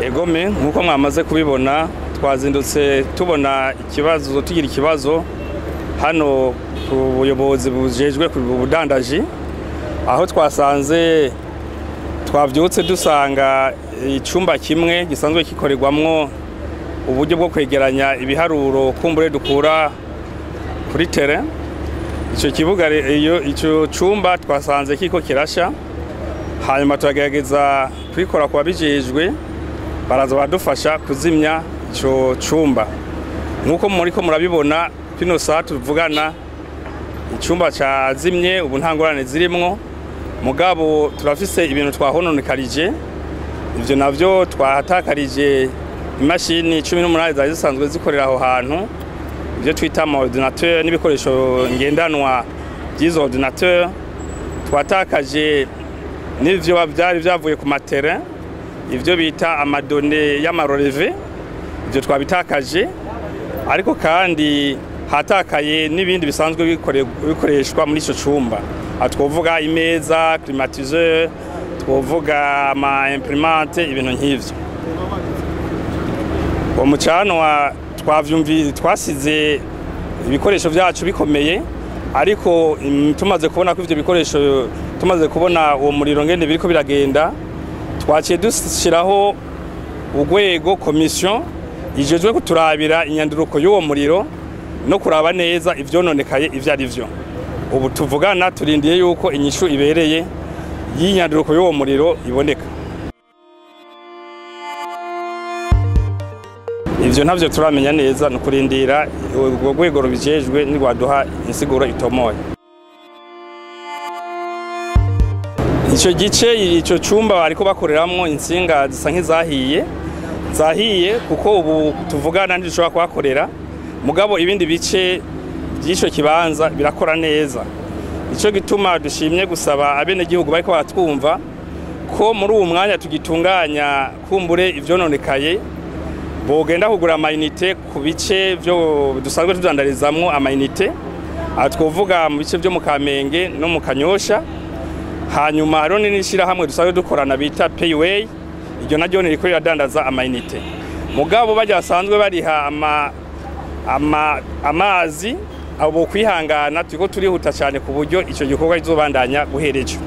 Egome nkuko mwamaze kubibona twazindutse tubona ikibazo, tugira ikibazo hano ku buyobozi bujejwe ku budandaji, aho twasanze twavyutse dusanga icumba kimwe gisanzwe kikorerwamwo uburyo bwo kwegeranya ibiharuro kumbure dukura kuri terrain. Ico kibuga, iyo ico cumba twasanze kiko kirasha, hanyuma turagerageza kwikora ku babijejwe, baraza badufasha kuzimya ico cumba. Nkuko muriko murabibona kino saha tuvugana, icumba cazimye, ubu nta ngorane zirimwo, mugabo turafise ibintu twahononekarije. Ivyo navyo twahatakarije imashini 18 zari zisanzwe zikorera aho hantu, ivyo twita ama ordinateur n'ibikoresho ngendanwa by'izo ordinateur. Twatakaje n'ivyo vyari vyavuye ku ma terrain, ivyo bita ama données y'ama relevés, ivyo twabitakaje. Ariko kandi hatakaye n'ibindi bisanzwe bikoreshwa muri ico cumba. Aha twovuga imeza, climatiseur, twovuga ama imprimante, ibintu nk'ivyo. Uwo mucanwa twavyumvi twasize ibikoresho vyacu bikomeye, ariko tumaze kubona ko ivyo bikoresho, tumaze kubona uwo muriro ngene biriko biragenda, twaciye dushiraho urwego, commission ijejwe kuturabira inyanduruko y'uwo muriro no kuraba neza ivyononekaye ivyo ari vyo. Ubu tuvugana turindiye yuko inyishu ibereye y'inyanduruko y'uwo muriro iboneka. Ivyo ntavyo turamenya neza, ni ukurindira urwo rwego rubijejwe nirwaduha insiguro itomoye. Ico gice, ico cumba bariko bakoreramwo, intsinga zisa nk'izahiye, zahiye, kuko ubu tuvugana ntidushobora kuhakorera, mugabo ibindi bice by'ico kibanza birakora neza. Ico gituma dushimye gusaba abenegihugu bariko baratwumva ko muri uwu mwanya tugitunganya kumbure ivyononekaye, bogenda kugura ama unités ku bice vyo dusanzwe tudandarizamwo ama unités. Aha twovuga mu bice vyo mu Kamenge no mu Kanyosha. Hanyuma hariho n'ishirahamwe dusanzwe dukorana bita Payway, iryo naryo ririko riradandaza ama unités. Mugabo barya basanzwe bariha amazi, abo bokwihangana, turiko turihuta cane ku buryo ico gikorwa kizobandanya guhera ejo.